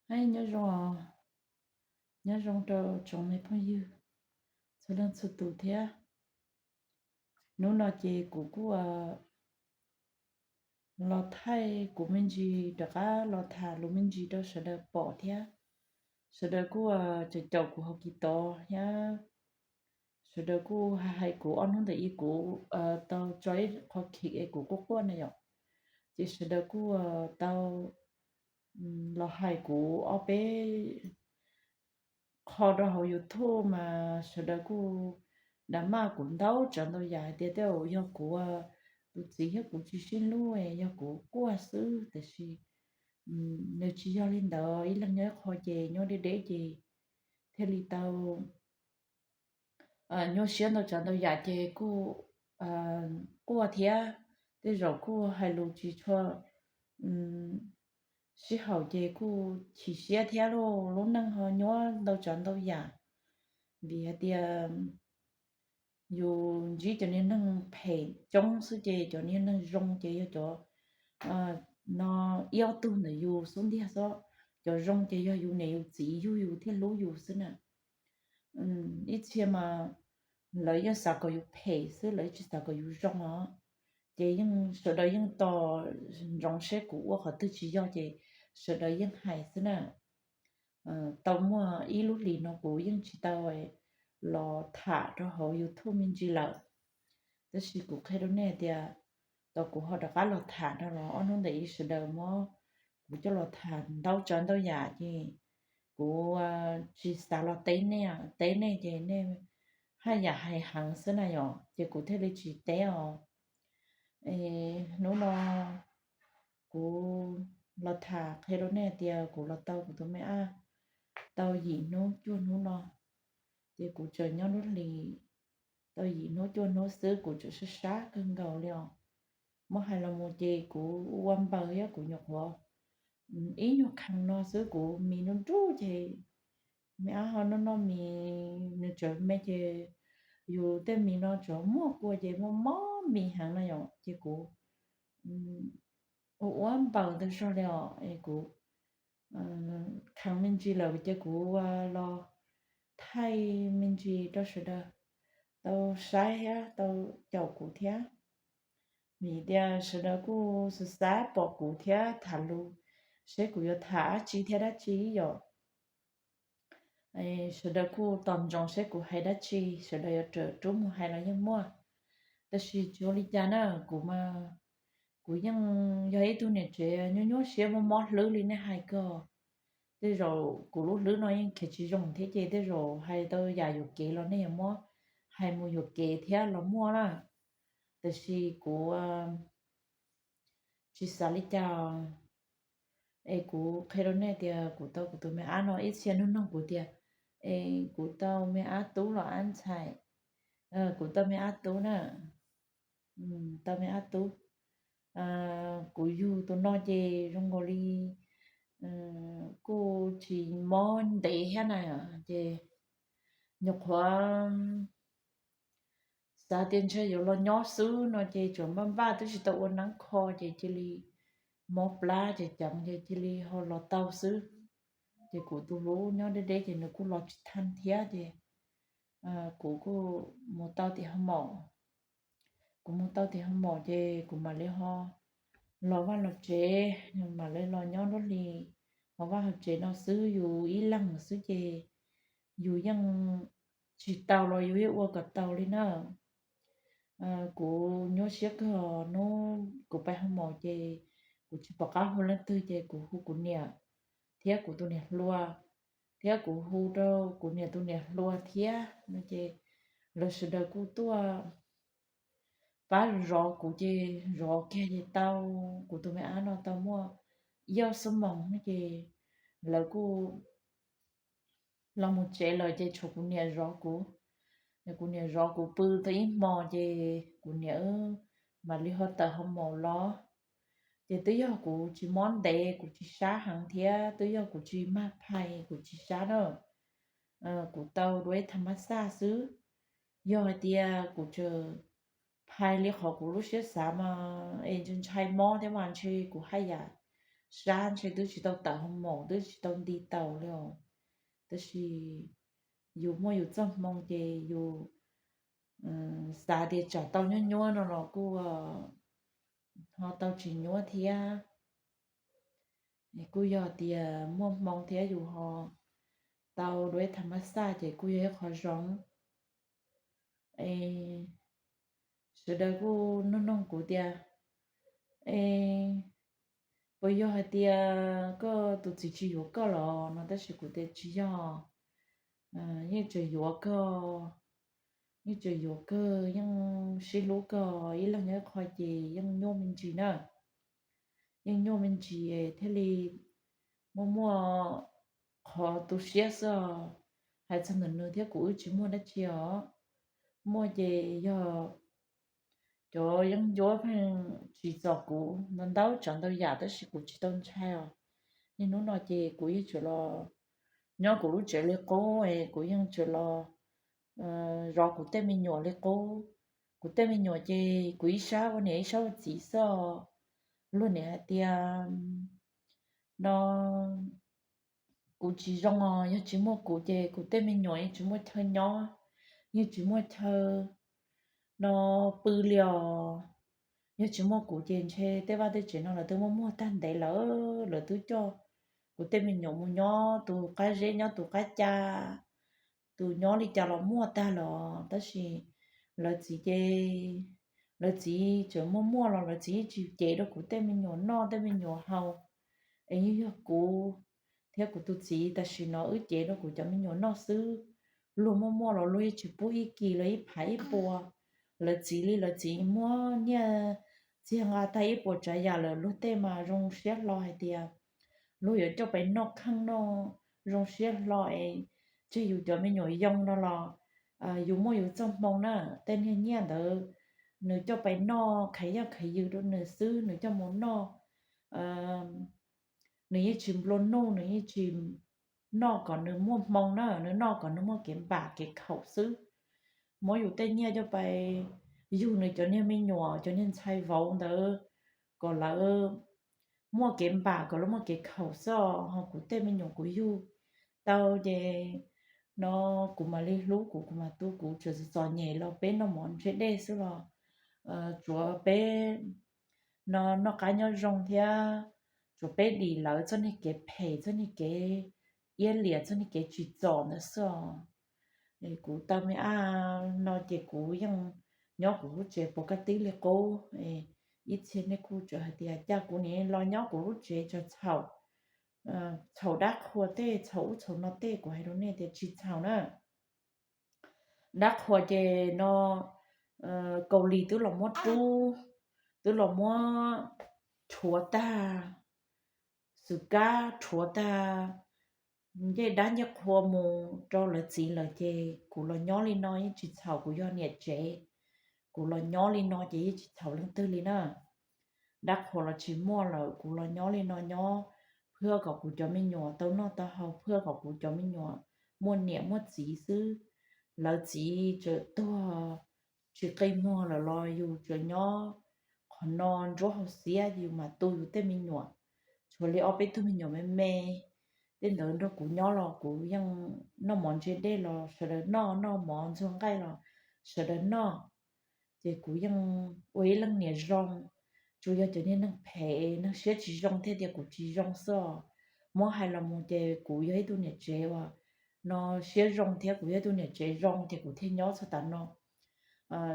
Hais nyob zoo, nyob zoo rau tsoom me phooj ywg txhua leej txhua tus thiab. Hnub no ces kuv kuj los thaij kuv me ntsis rov qab los tham lus me ntsis rau sawv daws pom thiab. Sawv daws kuj caum caum kuv hauv kis tod thiab. Sawv daws kuj hais hais kuv ob hnub ntawm ib kuv tau tso ib qho khiv es kuv quaj quaj na yom. Ces sawv daws kuj tau los hais kuv ob peb qho rau hauv YouTube mas sawv daws kuj nrag maj kuv ntau tsav ntau yam hais tias tej zaum yog kuv tus txiv thiab kuv tsis sib hlub, yog kuv quaj xwb, tiam sis nws tsis yog li ntawd, ib leeg nyob ib qho ces nyob deb deb ces thiaj li tau nyuaj siab ntau tsav ntau yam ces kuj quaj thiab. Tej zaum kuj hais lus tsis tshua sib haum ces kuj chim siab thiab, lub neej ho nyuaj ntau tsav ntau yam. Vim hais tias yus ntsib cov niag neeg phem coob xwb ces cov niag neeg zoo ces yog cov no ib ob tug ntawm yus xub ntiag xwb. Cov zoo ces yog yus niam yus txiv yug yus thiaj hlub yus xwb na. Ib txhia mas lawv yeej xav kom yus phem xwb, lawv tsis xav kom yus zoo os. Ces yeej sawv daws yeej tos ntsoov seb kuv ua qhov twg tsis yog ces sawv daws yeej hais xwb na. Tau muaj ib lub hlis no kuv yeej tsis tau los tham rau hauv YouTube me ntsis lawm. Tab sis kuv qhia rau nej tias tau kuv ho rov qab los tham no los ob hnub ntawm ib sawv daws muab kuv coj los tham ntau tsav ntau yam ces kuv tsis xav los teb nej, teb nej ces nej haj yam hais heev xwb na yom, ces kuv thiaj li tsis teb os. Hnub no kuv los tham qhia rau nej tias kuv los tau kuv tus me ab tau yim hnub cuaj hnub no, ces kuv tseem nyob lub hlis tau yim hnub cuaj hnub xwb kuv tseem sab sab kawg nkaus li os. Muab hais los mus ces kuv ua npaws thiab kuv nyuam qhuav ib nyuag kheev no xwb kuv mis nruj nruj ces me ab ho noj noj mis, nws tseem me ces yus tej mis no tseem muaj kua ces muaj mob mis heev na yom, ces kuv ua ua npaws ntau zog li os. Es kuv kheev me ntsis lawm ces kuv los thaij me ntsis rau sawv daws tau saib thiab tau caum kuv thiab. Vim tias sawv daws kuj xav xav pom kuv thiab tham lus seb kuv yuav tham dab tsi thiab dab tsi yom. Sawv daws kuj tos ntsoov seb kuv hais dab tsi, sawv daws yuav raws rub mus hais los yeej muaj. Tab sis tsis ua li cas na, kuv mas kuv yeej yog ib tug niam tsev nyuaj nyuaj siab mob mob hlwb li nej hais kawg. Tej zaum kuv lub hlwb no yeej khiav tsis zoo thiab ces tej zaum hais tau yam yuam kev los nej yuav muab hais mus yuam kev thiab los muaj na. Tab sis kuv tsis xav li cas. Es kuv qhia rau nej tias kuv tau kuv tus me ab no, ib txhia nug nug kuv tias es kuv tau me ab tub los ab ntxhais. Kuv tau me ab tub na, tau me ab tub. Kuv yug tus no ces zoo nkaus li kuj tsis mob ntev thiab na, ces nyuam qhuav xav tias ntshe yuav los nyob xwb no ces tseem npaj npaj twb tsis tau ua neeb kho ces cia li mob plab ces ceev ces cia li ho los tau xwb. Ces kuv tus hlub nyob deb deb ces nws kuj los tsis thaj thiab ces kuv kuj mus tau tim ho maum. Kuv mus tau tim ho maum ces kuv mam li ho los vaj los tsev, mam li los nyob nruab hlis hauv vaj hauv tsev no xwb, yus ib leeg xwb ces yus yeej tsis tau los yus yeej ua kom tau li na. Kuv nyuaj siab kawg, hnub kuv pais ho maum ces kuv tsis pom qab hu leej twg ces kuv hu kuv niam thiab kuv tus niam hluas, thiab kuv hu rau kuv niam tus niam hluas thiab no ces lawv sawv daws kuj tuaj pab zov kuv ces zov kiag ces tau, kuv tus me ab no tau muaj ib ob xuab moos no ces lawv kuj los mus tsev lawm ces tshuav kuv niam zov kuv. Kuv niam zov kuv pw tau ib hmo ces kuv niam mam li ho tawm ho maum los. Ces twb yog kuv tsis mob ntev, kuv tsis sab heev thiab twb yog kuv tsis mag phais, kuv tsis sab na. Kuv tau duab ib tha mab xaj xwb. Yog hais tias kuv tseem phais li qhov kuv lub siab xav mas es ntshai mob thiab mas ntshe kuv haj yam sab ntshe twb tsis tau tawm hoo maum, twb tsis tau nti taus li os. Tab sis yus muaj yus txoj hmoo ces yus xav tias tsam tau nyuab nyuab no los kuj ho tau tsis nyuab thiab. Kuj yog tias muaj hmoo thiab yus ho tau duab tham mas xaj ces kuj yog ib qho zoo. Es sawv daws kuj nug noog kuv tias, es puas yog hais tias koj tus txiv tsis yuav koj los no, tab sis kuv tias tsis yog, yeej tseem yuav kawg, yeej tseem yuav kawg, yeej sib hlub kawg, ib leeg nyob ib qho ces yeej nyuaj me ntsis na. Yeej nyuaj me ntsis thiaj li muaj muaj qhov tu siab xwb. Hais txog ntawm nws thiab kuv wb tsis muaj dab tsi os. Muaj ces yog cov yeeb ncuab pheej tsim txom kuv ntau ntau tsav ntau yam, tab sis kuv tsis tau ntshai os. Niaj hnub no ces kuv yeej tseem los nyob kuv lub tsev li qub, kuv yeej tseem los zov kuv tej me nyuam li qub. Kuv tej me nyuam ces kuv ib sab ua niam ib sab ua txiv xwb. Luag niam hais tias no kuv tsis zoo os, yog tsis muaj kuv ces kuv tej me nyuam yeej tsis muaj chaw nyob, yeej tsis muaj chaw no pw li os. Yog tsis muaj kuv ces ntshe tej vaj tej tsev no lawv twb muaj muag tag ntev lawm, lawv twb coj kuv tej me nyuam mus nyob tus qab zeb nyob tus qab ca, tus nyob li cas los muaj tag los. Tab sis lawv txiv ces lawv txiv tseem muaj muaj los lawv txiv yeej tsis cev rau kuv tej me nyuam noj tej me nyuam haus, es yeej yog kuv thiab kuv tus txiv tam sim no wb cev rau kuv cov me nyuam noj xwb. Luag muaj muaj los luag yeej tsis pub ib kis los ib phav ib puas. Lawv txiv li lawv txiv muab nyiaj txiag nqa tag ib puas tsav yam lawm, luag tej mas zoo siab hlo hais tias luag yuav coj pais noj kheej noj zoo siab hlo es tseg yus cov me nyuam yoo no los yus muaj yus txoj hmoo na. Tej niag nyiaj ntawd nws coj pais noj khav yaj khav ywm rau nws xwb, nws coj mus noj, nws yeej tsis nplua nuj, nws yeej tsis noj kom nws muaj hmoo na, nws noj kom nws muaj kev npam kev khaum xwb. Muab yus tej nyiaj coj pais yug nws cov niag me nyuam cov niag ntxhais vauv ntawd kom lawv muaj kev npam kom lawv muaj kev khaum xwb os. Ho kuv tej me nyuam kuv yug tau ces no kuv mam li hlub kuv, kuv mam tu, kuv tseem txom nyem los peb noj mov ntse dej xwb los tsuav peb no noj qab nyob zoo thiab tsuav peb dim lawv txoj niag kev phem, txoj niag kev iab liam, txoj niag kev tsim txom ntawd xwb os. Kuv tau me ab no ces kuv yeej nyob kuv lub tsev puas kaj tib li qub. Ib txhia nej kuj tseem hais tias cas kuv nim los nyob kuv lub tsev txhaum, txhaum dab qhua tej, txhaum ub txhaum no tej, kuv hais rau nej tias tsis txhaum na. Dab qhua ces no Kaus Lis twb los muab rub, twb los muab rhuav tag, xwm kab rhuav tag ncej dab ncej qhua mus rau lawv txiv lawm ces kuv los nyob li no yeej tsis txhaum, kuv yog niam tsev, kuv los nyob li no ces yeej tsis txhaum leej twg li na. Dab qhua los tsis muaj lawm, kuv los nyob li no nyob phwj kom kuv cov me nyuam tau noj tau haus, phwj kom kuv cov me nyuam muaj niam muaj txiv xwb. Lawv txiv tseem tuag tsis qi muag lawm los yus tseem nyob qhov no nruab hauv xiab, yus mam tu yus tej me nyuam. Tshuav li ob peb tug me nyuam me me tej ntawd nrog kuv nyob los kuv yeej noj mov ntse dej los sawv daws noj, noj mov ntxuag nqaij los sawv daws noj. Ces kuv yeej ua ib leej niam zoo. Tsuas yog cov niag neeg phem neeg siab tsis zoo thiaj tias kuv tsis zoo xwb os. Muab hais los mus ces kuv yog ib tug niam tsev uas no siab zoo thiab kuv yog ib tug niam tsev zoo ces kuv thiaj nyob txog tav no.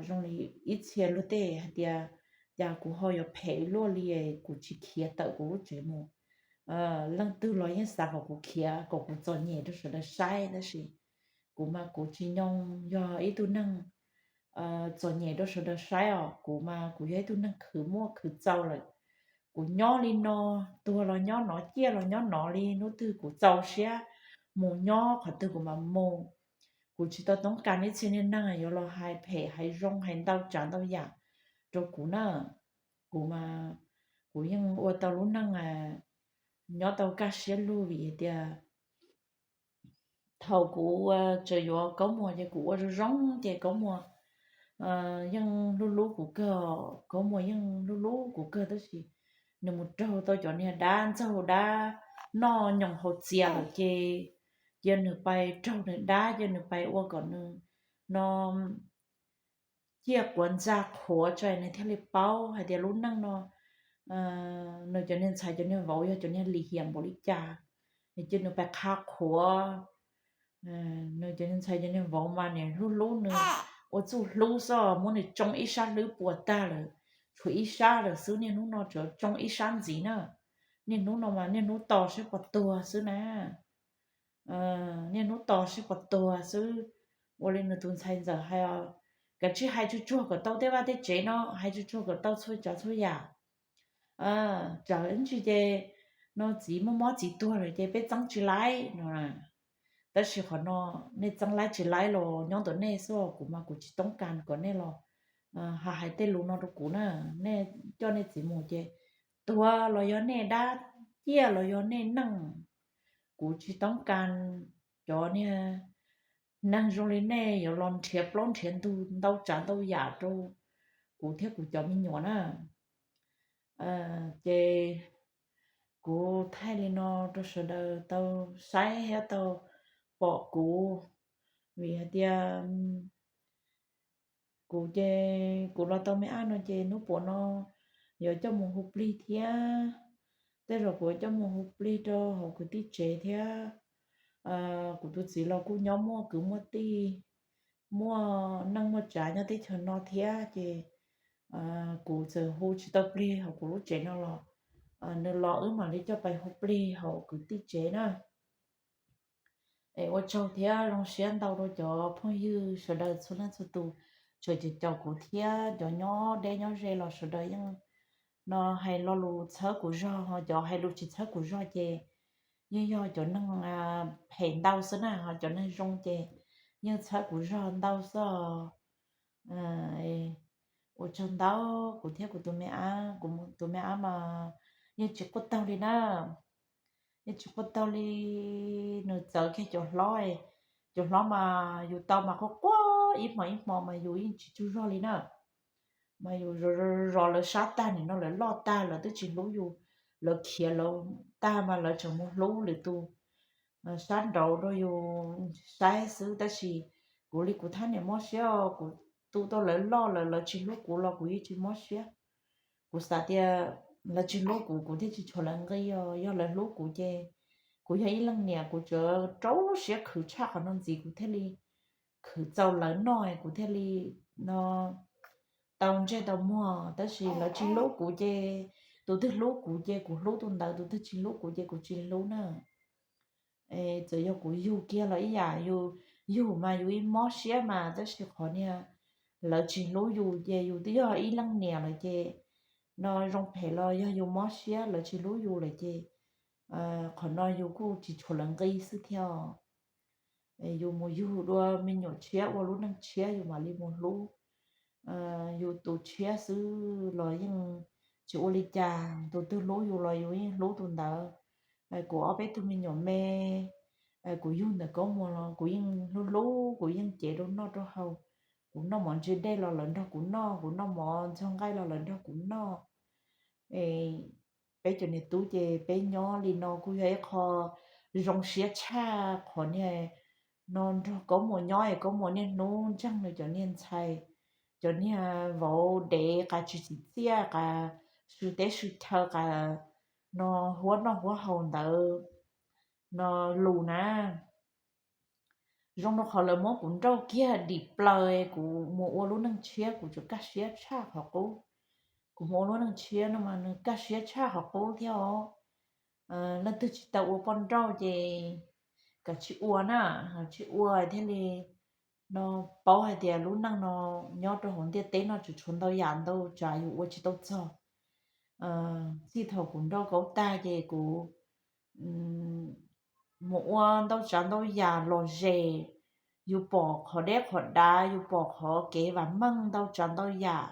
Zoo li ib txhia luag tej hais tias cas kuv ho yuav phem luaj li, kuv tsis khiav tawm kuv lub tsev mus. Leej twg los yeej xav kom kuv khiav kom kuv txom nyem rau sawv daws saib, tab sis kuv mas kuv tsis nyoo yog ib tug neeg txom nyem rau sawv daws saib os. Kuv mas kuv yog ib tug neeg khwv muaj khwv txaus lawm. Kuv nyob li no, tuag los nyob no, ciaj los nyob no li, hnub twg kuv txaus siab mus nyob qhov twg kuv mam mus. Kuv tsis tau toob kas ib txhia niag neeg yuav los hais phem hais zoo hais ntau tsav ntau yam rau kuv na. Kuv mas kuv yeej ua tau lub neej nyob tau kaj siab lug vim hais tias thaum kuv tseem yuav Kaub Muas ces kuv ua zoo zoo ces Kaub Muas yeej hlub hlub kuv kawg, Kaub Muas yeej hlub hlub kuv kawg tab sis nws mus raug tau cov niag dab ntxaug dab noj nyoos haus txias lawm ces, cia nws pais raug nws dab, cia nws pais ua kom nws no ciaj quav ntxa qhuav tso nws thiaj li paub hais tias lub neej no nws cov niag ntxhais cov niag vauv yog cov niag lim hiam npaum li cas. Ces nws pais qha qhuav, nws cov niag ntxhais cov niag vauv mas niam hlub hlub nws ua txuj hlub xwb, muab nws tsoo ib sab hlwb puas tag lawm, tshuav ib sab lawm xwb. Niaj hnub no tsuas tsoo ib sab ntxiv na. Niaj hnub no mas niaj hnub tos saib puas tuag xwb na. Niaj hnub tos saib puas tuag xwb. Ua li nws tus ntxhais ntxawm hais, kav tsij hais tsuag tsuag kom tau tej vaj tej tsev no, hais tsuag tsuag kom tau txhua tsav txhua yam. Tsam ib ntsis ces no txiv muaj mob txiv tuag lawm ces peb txeeb tsis laib no. Tab sis qhov no nej txeeb laib tsis laib los nyob ntawm nej xwb, kuv mas kuv tsis toob kas kom nej los hais tej lus no rau kuv na. Nej coj nej txiv mus ces tuag los yog nej dab, ciaj los yog nej neej. Kuv tsis toob kas cov niag neeg zoo li nej yuav los nrhiav plaub nrhiav ntug ntau tsav ntau yam rau kuv thiab kuv cov me nyuam na. Ces kuv thaij li no rau sawv daws tau saib thiab tau pom kuv, vim hais tias kuv ces kuv los tau me ab no ces hnub puas no yuav coj mus hu plig thiab. Tej zaum kuv yuav coj mus hu plig rau hauv kwv tij tsev thiab. Kuv tus txiv los kuj nyob muaj kwv muaj tij, muaj neej muaj tsav nyob teb chaws no thiab ces kuv txawm hu tsis tau plig hauv kuv lub tsev no los nws los wb mam li coj pais hu plig hauv kwv tij tsev na. Es ua tsaug thiab zoo siab ntau rau cov phooj ywg sawv daws txhua leej txhua tus, tseem caum kuv thiab cov nyob deb nyob ze los sawv daws yeej no hais lo lus txhawb kuv zog, ho cov hais lus tsis txhawb kuv zog ces yeej yog cov neeg phem ntau xwb na, ho cov neeg zoo ces yeej txhawb kuv zog ntau xwb. Ua tsaug ntau. Kuv thiab kuv tus me ab, kuv tus me ab mas yeej tsis quaj taug li na. Yeej tsis quaj taug li. Nws txawv kiag cov hlob, cov hlob mas yus tau mas quaj quaj ib hmo ib hmo mas yus yeej tsis tsaug zog li na. Mas yus zov lawv sab tag, nim no lawv loj tag lawv twb tsis hlub yus, lawv khiav lawv tag mas lawv tseem mus hlub lwm tus sab nraud rau yus saib xwb. Tab sis kuv li kuv thab niam mob siab, kuv tu tau lawv loj lawm lawv tsis hlub kuv los kuv yeej tsis mob siab. Kuv xav tias lawv tsis hlub kuv, kuv thiaj tsis tshuav lawv nqi os. Yog lawv hlub kuv ces kuv yog ib leej niam kuv tsuas rau siab khwv tshaj qhov no ntxiv kuv thiaj li khwv txaus lawv noj kuv thiaj li no tau ntsej tau muag. Tab sis lawv tsis hlub kuv ces, tus twg hlub kuv ces kuv hlub tus ntawd, tus twg tsis hlub kuv ces kuv tsis hlub na. Txawm yog kuv yug kiag los ib yam, yus yug mas yus ib mob siab mas, tab sis qhov niag lawv tsis hlub yus ces yus twb yog ib leej niam lawm ces no zoo phem los yog yus mob siab lawv tsis hlub yus lawm ces qhov no yus kuj tsis tshuav lawv nqi xwb thiab. Yus mus yug dua me nyuam tshiab ua lub neej tshiab yus mam li mus hlub yus tus tshiab xwb los yeej tsis ua li cas. Tus twg hlub yus los yus yeej hlub tus ntawd. Kuv ob peb tug me nyuam me, kuv yug ntawm Kaub Muas los kuv yeej hlub hlub, kuv yeej cev rau noj rau haus. Kuv noj mov ntse dej los lawv nrog kuv noj, kuv noj mov ntxuag nqaij los lawv nrog kuv noj. Peb cov niam tub ces peb nyob li no kuj yog ib qho zoo siab tshaj. Qhov niag no nrog Kaub Muas nyob es Kaub Muas niaj hnub ntseeg nws cov niag ntxhais, cov niag vauv dev qas tsis txim txiaj, qas sw teb sw chaw, qas no huab noj huab haus ntawd no lus na. Zoo rau qhov lawv muab kuv nrauj kiag dim plaws, kuv mus ua lub neej tshiab kuv tsuas kaj siab tshaj qhov qub. Kuv mus ua lub neej tshiab no mas nws kaj siab tshaj qhov qub thiab os. Leej twg tsis tau ua poj nrauj ces kav tsij ua na, tsis ua thiaj li no paub hais tias lub neej no nyob rau hauv ntiaj teb no tseem tshuav ntau yam ntau tsav yus ua tsis tau txog. Txij thaum kuv nrauj Kaub tag ces kuv mus ua ntau tsav ntau yam lom zem, yus pom qhov deb qhov dav, yus pom qhov kev vam meej ntau tsav ntau yam,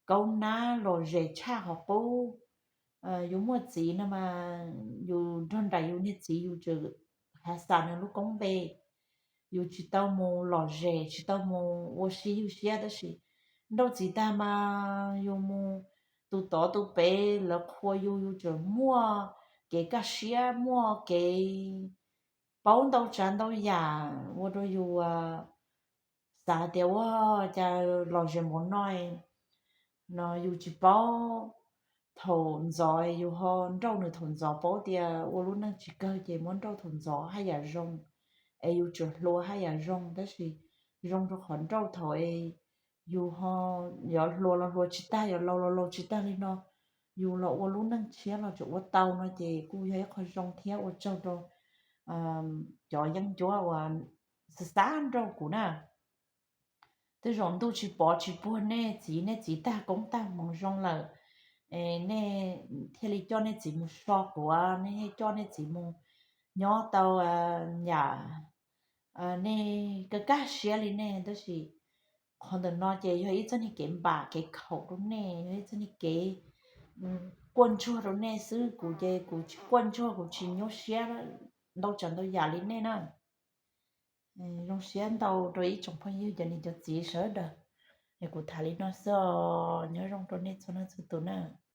Kaub nab lom zem tshaj qhov qub. Yus muaj txiv no mas yus nrog nraim yus niag txiv yus tseem hav xas nws lub koob npe, yus tsis tau mus lom zem tsis tau mus ua si ywj siab, tab sis nrauj txiv tag mas yus mus tus tod tus pem lawv qhuas yus, yus tseem muaj kev kaj siab, muaj kev paub ntau tsav ntau yam ua rau yus xav tias ua cas los ze npaum no no yus tsis paub. Thaum ntxov yus ho nrauj nws thaum ntxov paub tias ua lub neej tsis kawg ces muab nrauj thaum ntxov haj yam zoo, es yus tseem hluas haj yam zoo, tab sis zoo rau qhov nrauj thaum es yus ho yuav hluas los hluas tsis tag, yuav laus los laus tsis tag li no, yus los ua lub neej tshiab los tseem ua tau no ces kuj yog ib qho zoo thiab ua tsaug rau cov yeeb ncuab uas xav xav nrauj kuv na. Tej zaum ntuj tsis pov tsis puag nej txiv, nej txiv tag koob tag hmoov zoo lawm, nej thiaj li coj nej txiv mus so quav, nej thiaj coj nej txiv mus nyob tau yam nej kaj kaj siab li nej, tab sis qhov ntawm no ces yog ib txoj niag kev npam kev khaum rau nej, yog ib txoj niag kev quaj ntsuag rau nej xwb. Kuv ces kuv tsis quaj ntsuag, kuv tsis nyuaj siab ntau tsav ntau yam li nej na. Zoo siab ntau rau ib tsoom phooj ywg cov niam cov txiv sawv daws. Es kuv tham li no xwb os, nyob zoo rau nej txhua leej txhua tus na.